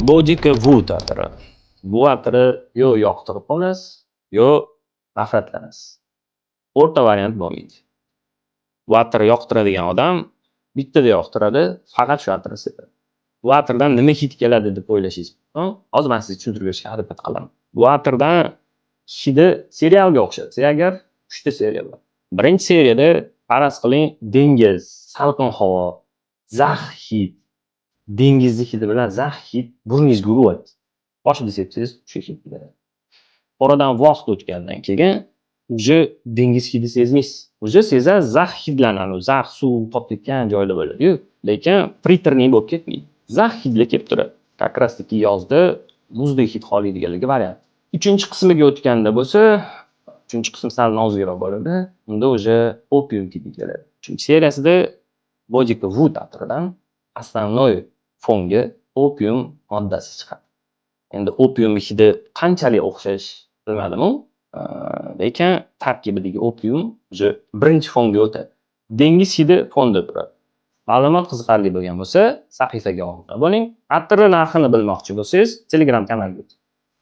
Bodyka Wood atiri. Bu atiri yo yoqtirib qolasiz, yo nafratlanasiz. O'rta variant bo'lmaydi. Bu atirni yoqtiradigan odam bittada yoqtiradi, faqat shu atirni sepadi. Bu atirdan nima hid keladi deb o'ylashingiz mumkin. Hozir man sizga tushuntirib berishga harakat qilaman. Bu atirdan hidi serialga o'xshatsak agar, uchta seriya bor. Birinchi seriyada, faraz qiling, dengiz, salqin havo, zax hid, dengizni hidi bilan zax hid burningizga uryapti. Boshida sepsangiz, o'sha hid keladi. Oradan vaqt o'tgandan keyin уже dengiz hidi sezmaysiz. Уже sezasiz zax hidlarni, zax suv qolib ketgan joylar bo'ladi-yu, lekin приторный bo'lib ketmaydi. Zax hidlar kelib turadi. Как раз таки yozda muzdek hid xohlaydiganlarga variant. Uchinchi qismiga o'tganda bo'lsa, uchinchi qism sal nozikroq bo'ladi. Unda уже opium hidi keladi. Uchinchi seriyasida Bodyka Wood atiridan основной fonga opium moddasi chiqadi. Endi opium hidi qanchalik o'xshash bilmadimu, lekin tarkibidagi opium уже birinchi fonga o'tadi. Dengiz hidi fonda turadi. Ma'lumot qiziqarli bo'lgan bo'lsa, sahifaga obuna bo'ling. Atirni narxini bilmoqchi bo'lsangiz, Telegram kanalga o'ting.